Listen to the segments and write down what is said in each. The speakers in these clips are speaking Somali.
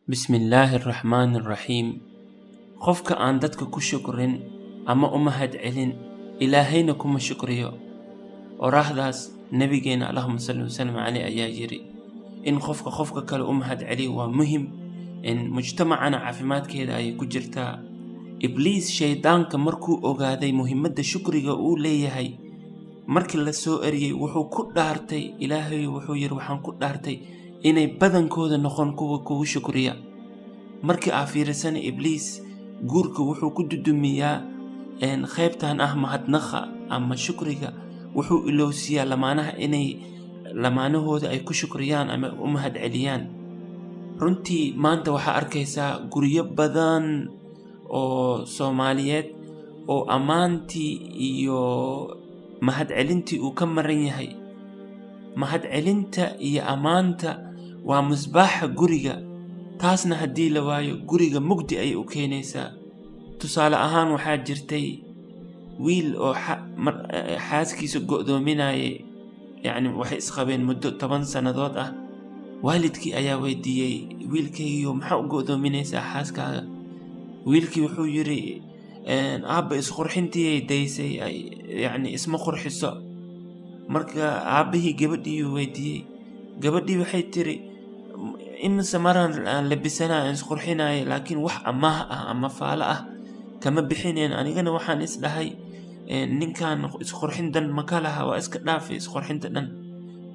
Bismillaahi Raxmaani Raxiim. Qofka aan dadka ku shukrin ama u mahadcelin, Ilaahayna kuma shukriyo. Oraahdaas Nabigeena Allahumma salli wa sallim caleyh ayaa yiri in qofka qofka kale u mahadceliyo waa muhim, in mujtamacana caafimaadkeeda ayay ku jirtaa. Ibliis shaydaanka markuu ogaaday muhiimadda shukriga uu leeyahay, markii la soo eriyey wuxuu ku dhaartay Ilaahay, wuxuu yiri waxaan ku dhaartay inay badankooda noqon kuwa kugu shukriya. Markii aa fiirisana Ibliis guurka wuxuu ku dudumiyaa qaybtan ah mahadnaqa ama shukriga. Wuxuu ilowsiiyaa lamaanaha inay lamaanahooda ay ku shukriyaan ama u mahadceliyaan. Runtii maanta waxaa arkaysaa guryo badan oo Soomaaliyeed oo ammaantii iyo mahadcelintii uu ka maran yahay. Mahadcelinta iyo ammaanta waa misbaaxa guriga, taasna haddii la waayo guriga mugdi ayay u keenaysaa. Tusaale ahaan waxaa jirtay wiil oo xaaskiisa go'doominayay, yacni waxay isqabeen muddo 10 sannadood ah. Waalidkii ayaa weydiiyey, wiilkaygiiyo maxaa u go'doominaysaa xaaskaaga? Wiilkii wuxuu yiri, aabba isqurxintii daysay, yacni isma qurxiso. Marka aabbihii gabadhii weydiiyey, gabadhii waxay tiri imise maraan aan labisanaya aan isqurxinaya, laakiin wax amaah ah ama faalo ah kama bixineen. Anigana waxaan is dhahay ninkan isqurxin dan ma ka laha, waa iska dhaafay isqurxinta dhan.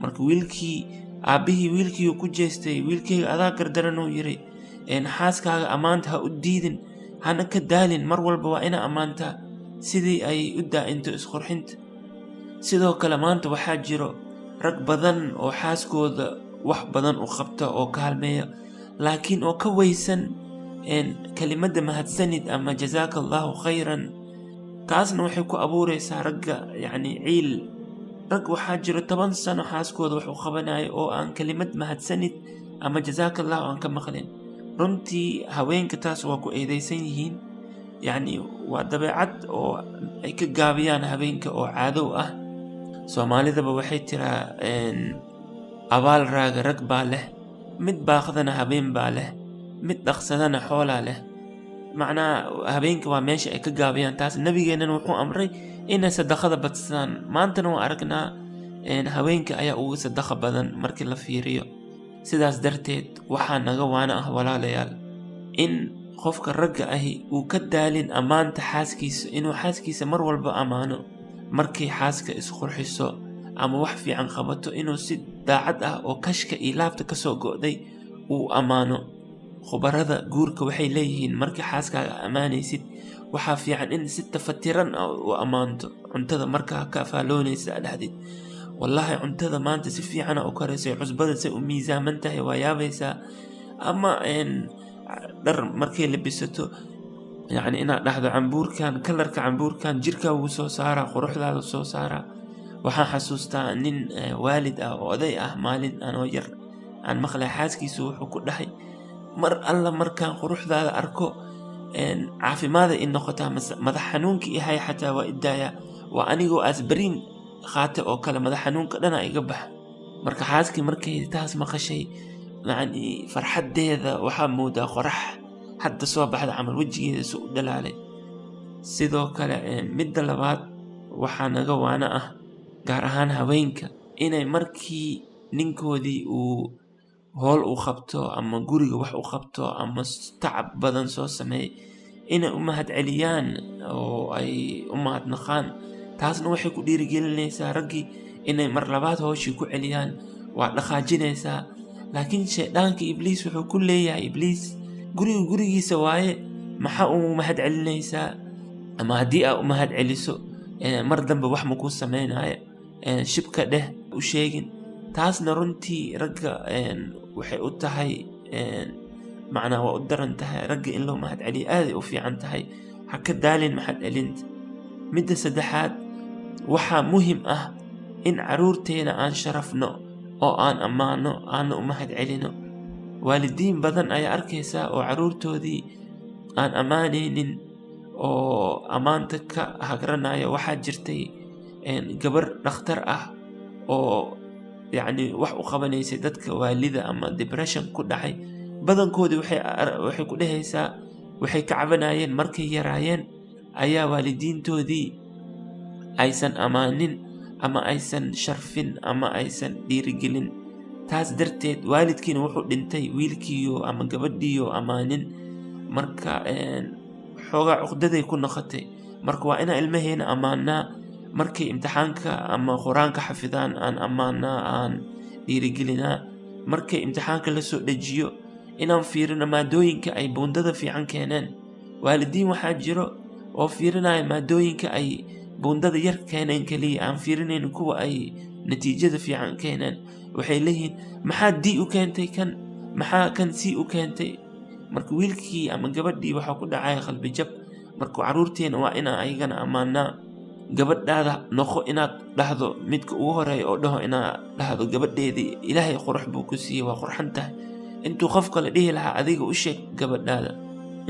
Marka wiilkii aabbihii wiilkii ku jeestay, wiilkayga adaa gardaran uu yiri, xaaskaaga ammaanta ha u diidin, hana ka daalin, mar walba waa ina ammaantaa sidii ay u daa'into isqurxinta. Sidoo kale maanta waxaa jiro rag badan oo xaaskooda wax badan u qabta oo kaalmeeya, laakiin oo ka weysan kelimadda mahadsanid ama jazaaka allahu khayran. Taasna waxay ku abuureysaa ragga yacni ciil. Rag waxaa jiro 10 sano xaaskooda wax u qabanayo oo aan kelimad mahadsanid ama jazaaka allahu aan ka maqlin. Runtii haweenka taas waa ku eedeysan yihiin, yacni waa dabeecad oo ay ka gaabiyaan haweenka oo caadow ah. Soomaalidaba waxay tiraa abaal raaga rag baa leh, mid baaqdana habeen baa leh, mid dhaqsadana xoolaa leh. Macnaha habeenka waa meesha ay ka gaabiyaan taas. Nabigeennana wuxuu amray inay sadaqada badsadaan. Maantana waan aragnaa haweenka ayaa ugu sadaqa badan markii la fiiriyo. Sidaas darteed waxaa naga waana ah walaalayaal in qofka ragga ahi uu ka daalin ammaanta xaaskiisa, inuu xaaskiisa mar walba ammaano. Markay xaaska isqurxiso ama wax fiican qabato, inuu si daacad ah oo kashka iyo laabta kasoo go'day uu ammaano. Khubarada guurka waxay leeyihiin markii xaaskaaga ammaanaysid waxaa fiican in si tafatiran u ammaanto. Cuntada markaa ka faaloonaysa dhahdid, wallaahi cuntada maanta si fiicana u karaysay, cusbada say u miisaaman tahay waa yaabaysaa. Ama dhar markay labisato, yacni inaad dhahdo cambuurkan, kalarka cambuurkan jirkaa wuu soo saaraa, quruxdaada soo saaraa. Waxaan xasuustaa nin waalid ah oo oday ah, maalin anoo yar aan maqlay xaaskiisu wuxuu ku dhahay, mar alla markaan quruxdaada arko caafimaada i noqotaa, madax xanuunka ihay xataa waa idaayaa, waa anigoo asbariin qaate oo kale, madax xanuunka dhana iga baxa. Marka xaaskii markay taas maqashay, yacni farxaddeeda waxaa moodaa qorax hadda soo baxda camal, wejigeeda su u dhalaalay. Sidoo kale midda labaad waxaa naga waana ah gaar ahaan haweenka inay markii ninkoodii uu howl u qabto ama guriga wax u qabto ama tacab badan soo sameeyay, inay u mahadceliyaan oo ay u mahadnaqaan. Taasna waxay ku dhiirigelinaysaa raggii inay mar labaad howshii ku celiyaan, waa dhaqaajinaysaa. Laakiin shayddaanka Ibliis wuxuu ku leeyahay, Ibliis guriga gurigiisa waaye, maxaa u mahadcelinaysaa? Ama haddii aa u mahadceliso mar dambe wax ma kuu sameynaayo, shibka dheh u sheegin. Taasna runtii ragga waxay u tahay macnaa waa u daran tahay. Ragga in loo mahadceliyo aaday u fiican tahay, ha ka daalin mahadcelinta. Midda saddexaad waxaa muhim ah in caruurteena aan sharafno oo aan ammaano, aana u mahadcelino. Waalidiin badan ayaa arkaysaa oo caruurtoodii aan ammaanaynin oo ammaanta ka hagranaya. Waxaa jirtay gabar dhakhtar ah oo yacni wax u qabanaysay dadka waalida ama depression ku dhacay. Badankoodii waxay ku dhehaysaa waxay ka cabanayeen markay yaraayeen ayaa waalidiintoodii aysan ammaanin ama aysan sharfin ama aysan dhiirigelin. Taas darteed waalidkiina wuxuu dhintay wiilkiiyo ama gabadhiiyo ammaanin. Marka xoogaa cuqdaday ku noqotay. Marka waa inaan ilmaheena ammaanaa markay imtixaanka ama Qur-aanka xafidaan, aan ammaanaa, aan dhiirigelinaa. Markay imtixaanka la soo dhejiyo, inaan fiirino maadooyinka ay buundada fiican keeneen. Waalidiin waxaa jiro oo fiirinaya maadooyinka ay buundada yar keeneen keliya, aan fiirinayn kuwa ay natiijada fiican keeneen. Waxay leeyihiin, "Maxaa D u keentay kan? Maxaa kan C u keentay?" Marka wiilkii ama gabadhii waxaa ku dhacaya qalbi jab. Marka caruurteena waa inaan ayagana ammaanaa. Gabadhaada noqo inaad dhahdo midka ugu horeeya oo dhaho, inaad dhahdo, "Gabadheedii Ilaahay qurux buu ku siiyey, waa qurxan tahay," intuu qof kale dhihi lahaa. Adiga u sheeg gabadhaada.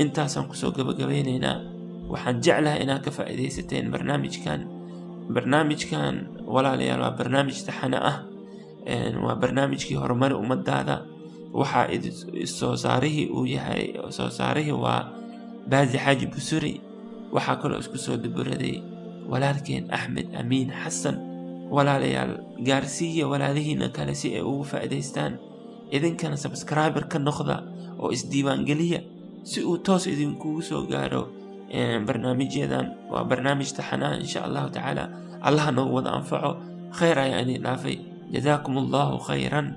Intaasaan kusoo gabagabeyneynaa. Waxaan jeclahay inaad ka faa'iidaysateen barnaamijkan. Barnaamijkan, walaalayaal, waa barnaamij taxane ah. Waa barnaamijkii Horumari Ummadaada. Waxaa soo saarihii uu yahay, soo saarihii waa Baazi Xaaji Busuri. Waxaa kaloo isku soo duburaday walaalkeen Axmed Amiin Xasan. Walaalayaal, gaarsiiya walaalihiina kale si ay ugu faa'iidaystaan. Idinkana subscriber ka noqda oo isdiiwaangeliya si uu toos idinkugu soo gaaro barnaamijyadan. Waa barnaamij taxanaa, insha Allahu tacaala. Allaha noogu wada anfaco. Khayr ayaa idin dhaafay. Jazaakum Allahu khayran.